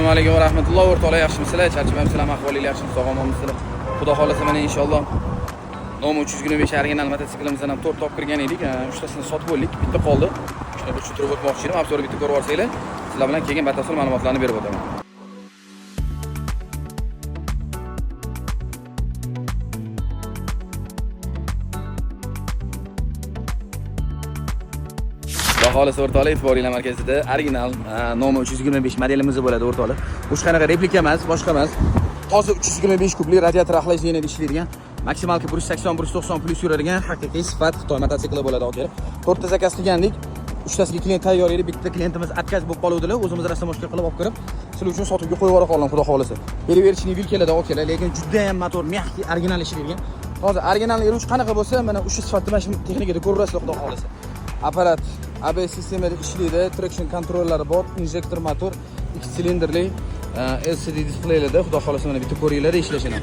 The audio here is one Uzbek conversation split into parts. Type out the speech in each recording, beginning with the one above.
Assalomu alaykum va rahmatulloh. O'rtoqlar, yaxshimisizlar? Charchamayapsizlar, ahvolinglar yaxshimi? Sog' omonmisizlar? Xudo xohlasa, mana inshaalloh Nomo 325 original mototsiklimizdan ham 4 olib kirgan edik. Uchtasini sotib bo'ldik, bitta qoldi. Shuni bir tushuntirib o'tmoqchi edim. Обзор bitta ko'rib olsanglar, sizlar bilan keyin batafsil ma'lumotlarni berib o'taman. Xudo xohlasa, o'rtoqlar, e'tiboringlar markazida original Nomo 325 modelimiz bo'ladi, o'rtoqlar. Hech qanaqa replika emas, boshqa emas. Toza 325 kubli radiator охлаждение ishlaydigan, maksimalka 180 190 plus yuradigan haqiqiy sifat Xitoy mototsikli bo'ladi, akalar. To'rtta zakaz qilgandik. Uchtasiga klient tayyor edi, bitta klientimiz отказ bo'lib qoluvdilar. O'zimiz растаможка qilib olib kirib, sizlar uchun sotuvga qo'yib yubora qoldim, xudo xohlasa. Переверочный vilkalarda, akalar, lekin juda ham motor мягкий, original ishlaydigan. Hozir original yuruvchi qanaqa bo'lsa, mana o'sha sifatda mana shu texnikada ko'rasizlar, xudo xohlasa. Apparat ABS sistemada ishlaydi, traction kontrollari bor, injektor motor, ikki silindrli, LCD displeylarda, xudo xohlasa, mana bitta ko'ringlar ishlashini.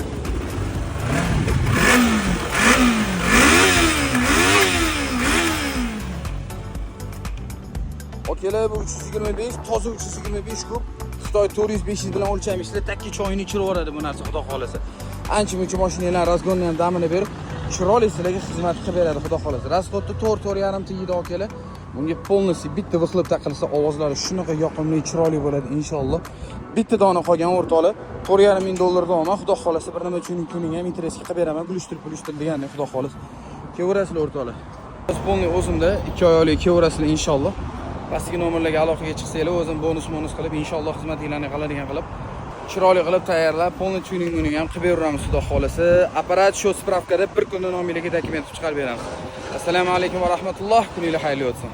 Akalar, bu 325, toza 325 kub Xitoy 400 500 bilan o'lchaymisizlar, takki choyini ichirib yuboradi bu narsa, xudo xohlasa. Ancha muncha mashinalar разгон ni ham damini berib, chiroyli sizlarga xizmat qilib beradi, xudo xohlasa. Расход da 4 4,5 tegdi, akalar. Bunga полностью bitta выхлоп taqilsa, ovozlari shunaqa yoqimli, chiroyli bo'ladi inshaalloh. Bitta dona qolgan, o'rtoqlar, 4,5 ming dollardan olman, xudo xohlasa, bir nima tuning kuning ham interesga qilib beraman, gulishtirib pulishtirib degandek, xudo xohlasa. Kelaverasizlar, o'rtoqlar. Полный o'zimda, 2 oyoqli kelaverasizlar inshaalloh. Pastki nomerlarga aloqaga chiqsanglar, o'zim bonus qilib, inshaalloh xizmatinglarni qiladigan qilib, chiroyli qilib tayyorlab, полный tuning uning ham qilib beraveramiz, xudo xohlasa. Apparat shu spravkada bir kunda nominglarga dokument qilib chiqarib beramiz. Assalomu alaykum va rahmatulloh. Kuninglar xayrli o'tsin.